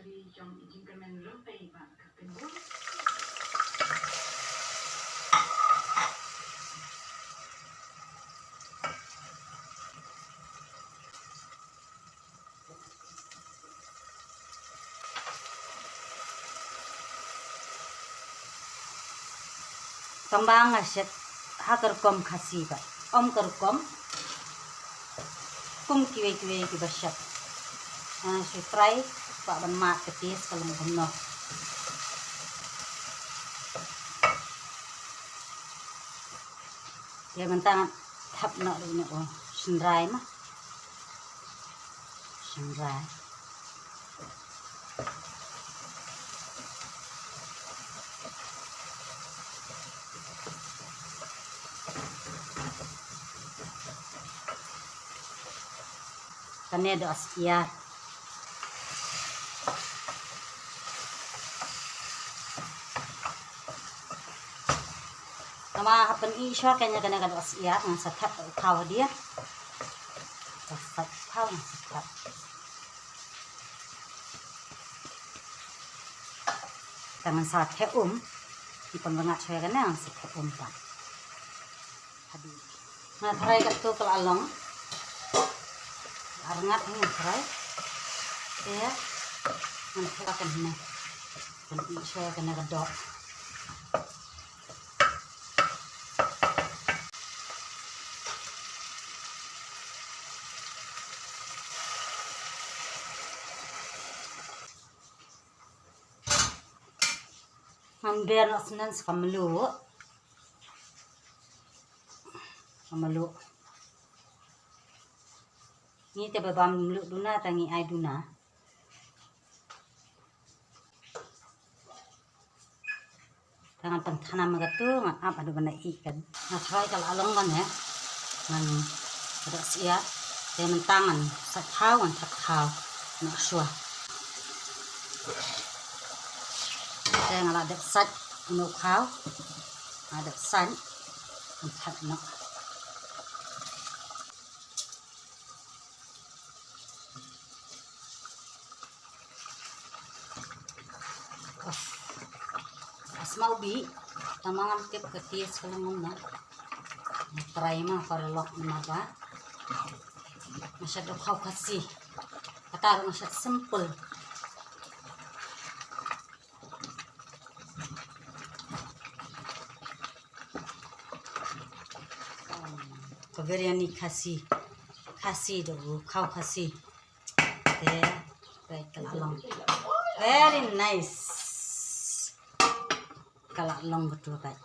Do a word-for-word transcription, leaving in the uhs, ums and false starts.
Ri jong i jingkyrmen rympei ba ka kynbun. Tang ba nga shet ha ka rukom Khasi ba. Ym ka rukom kum kiwei kiwei kiba shet. Nga shu try ba ban mad ka taste ka long kumno. Te mynta thap noh ruh noh, shynrai ma. Shynrai. Kane doh syiar. Namar hap pyn-i shuwa kane, kane ka doh syiar, ngan sa thep u khaw hadien. Sa thep u khaw, ngan sa thep. Te ngan sa thep um. Ngan pynbna shuwa kane, ngan sa thep um pat. Hadien. Nga tharai katto ka la long. Arngat hi nga tharai. Te ngan thep kane. Pyn-i shuwa kane ka doh. Ngan ber noh snen sa ka mluh. Ka mluh. Ngi te ba bam mluh duna, ta ngi ai duna. Te ngan pynthana ma katu, ngan ap haduh ban da ih ka. Nga tharai ka la long kane. Ngan ka doh syiar. Te mynta ngan sait khaw, ngan thep khaw noh shuwa. Te nga la dep sait noh khaw. Nga dep sait, ngan thep noh. Smaw bih, tang ba ngam tip ka taste ka long kumno. Nga try ma paralok, namar ba nga shet doh khaw Khasi. Kata ruh nga shet simple. Ka biryani Khasi. Khasi doh, khaw Khasi. Te, peit ka la long. Very nice. Ka la long katu, peit.